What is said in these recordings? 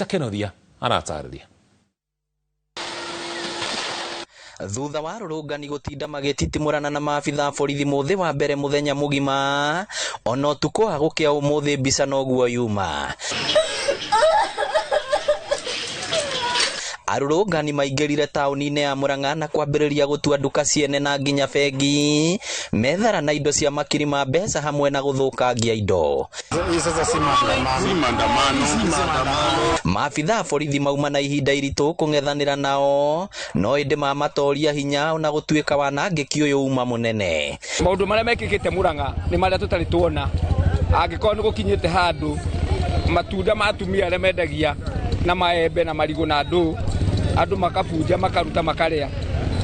Victor Kenothia aratarĩria. Thutha wa arũrũngani gũtinda magĩtitimũrana na maabitha a borithi mũthĩ wa mbere mũthenya mũgima, ona ũtukũ wa gũkĩa ũmũthĩ mbica noguo yuma. Arũrũngani maingĩrire taũni-inĩ ya Murang'a na kwambĩrĩria gũtua nduka ciene na nginya bengi, methara na indo cia makiri ma mbeca hamwe na gũthũkangia indo. Maabitha a borithi mauma na ihinda iritũ kũng'ethanĩra nao, no ĩndĩ mamatoria hinya ona gũtuĩka wanangĩki ũyũ uma mũnene. Maũndũ marĩa mekĩkĩte Murang'a nĩ marĩa tũtarĩ tuona, angĩkorwo nĩ gũkinyĩte handũ matunda ma atumia arĩa mendagia na maembe na marigũ na ndũ, andũ makabunja makaruta makarĩa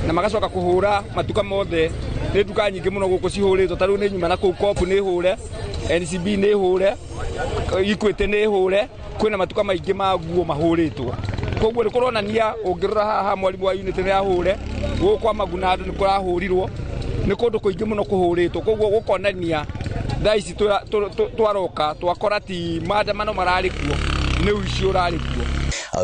na magacoka kũhũra matuka mothe. Nĩ nduka nyingĩ mũno gũkũ cihũrĩtwo, ta rĩu nĩ nyuma na kũu Coop nĩ hũre, NCB nĩ hũre, Equity nĩ hũre, kwĩna matuka maingĩ ma nguo mahũrĩtwo. Koguo nĩ kũronania ũngĩrora haha mwarimũ wa Unity nĩ ahũre, gũkũ kwa Maguna andũ nĩ kũrahũrirwo, nĩ kũndũ kũingĩ mũno kũhũrĩtwo. Koguo gũkonania thaa ici twaroka twakora ti maandamano mararĩ kuo, nĩ ũici ũrarĩ kuo.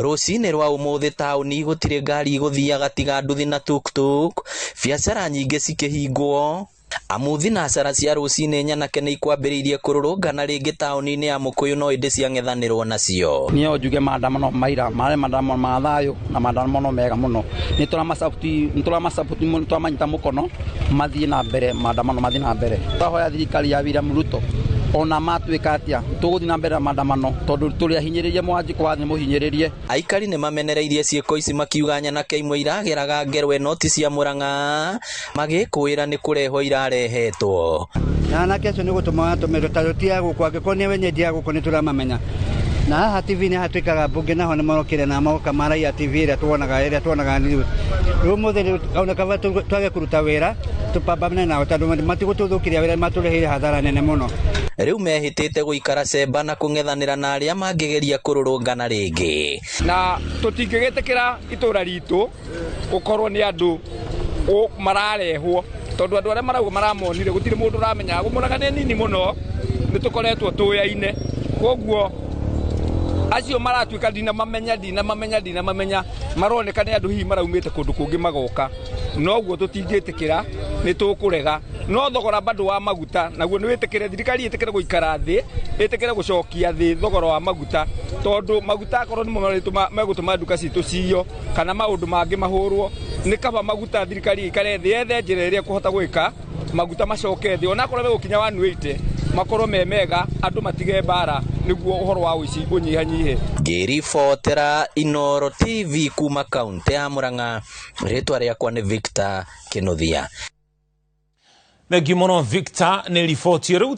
Rũcinĩ rwa ũmũthĩ taũni gũtirĩ ngari igũthiaga tiga nduthi na tuktuk, biacara nyingĩ cikĩhingwo. Amu thinacara cia rũcinĩ nyanake nĩ ikwambĩrĩirie kũrũrũngana rĩngĩ taũni-inĩ ya Mũkũyũ no ĩndĩ ciang'ethanĩrwo nacio. Niĩ njuge maandamano maira marĩ maandamano ma thayũ na maandamano mega mũno. Nĩ tũramasupport, nĩ tũramanyita mũkono mathiĩ na mbere, maandamano mathiĩ na mbere. Tũrahoya thirikari ya William Ruto ona matuĩka atĩa tũgũthiĩ na mbere na maandamano tondũ tũrĩ ahinyĩrĩrie, Mwanjikũ wa thĩ nĩ mũhinyĩrĩrie. Aikari nĩ mamenereirie ciĩko ici makiuga nyanake imwe irageraga ngero ĩno ti cia Murang'a, magĩkũĩra nĩ kũrehwo irarehetwo. Na anake acio nĩ gũtũma matũmĩrwo tondũ ti a gũkũ, angĩkorwo nĩ wenyeji a gũkũ nĩ tũramamenya. Na haha TV nĩ hatuĩkaga mbunge naho nĩ marokire na moka maraiya TV ĩrĩa tuonaga news. Rĩu ũmũthĩ ona kaba twage kũruta wĩra tũpambane nao tondũ matigũtũthũkĩria wĩra, matũreheire hathara nene mũno. Rĩu mehĩtĩte gũikara cemba na kũng'ethanĩra na arĩa mangĩgeria kũrũrũngana rĩngĩ. Na tũtingĩgĩtĩkĩra itũra ritũ gũkorwo nĩ andũ mararehwo, tondũ andũ arĩa marauga maramonire gũtirĩ mũndũ ũramenya. Murang'a nĩ nini mũno, nĩ tũkoretwo tũyaine, koguo acio maratuĩka ndinamamenya ndinamamenya ndinamamenya, maroneka nĩ andũ hihi maraumĩte kũndũ kũngĩ magoka, noguo tũtingĩtĩkĩra, nĩ tũkũrega. No thogora bado wa maguta naguo nĩ wĩtĩkĩre, thirikari ĩtĩkĩre gũikara thĩ, ĩtĩkĩre gũcokia thĩ thogora wa maguta, tondũ maguta akorwo nĩmo megũtũma nduka citũ ciyo kana maũndũ mangĩ mahũrwo, nĩ kaba maguta thirikari ĩikare thĩ yethe njĩra ĩrĩa ĩkũhota gwĩka maguta macoke thĩ, onakorwo megũkinya 180 makorwo me mega, andũ matige mbara nĩguo ũhoro wa ũici ũnyihanyihe. Ngĩribotera Inooro TV kuma kaunti ya Murang'a, rĩtwa rĩakwa nĩ Victor Kinuthia. Thengiũ mũno Victor nĩ riboti rĩu.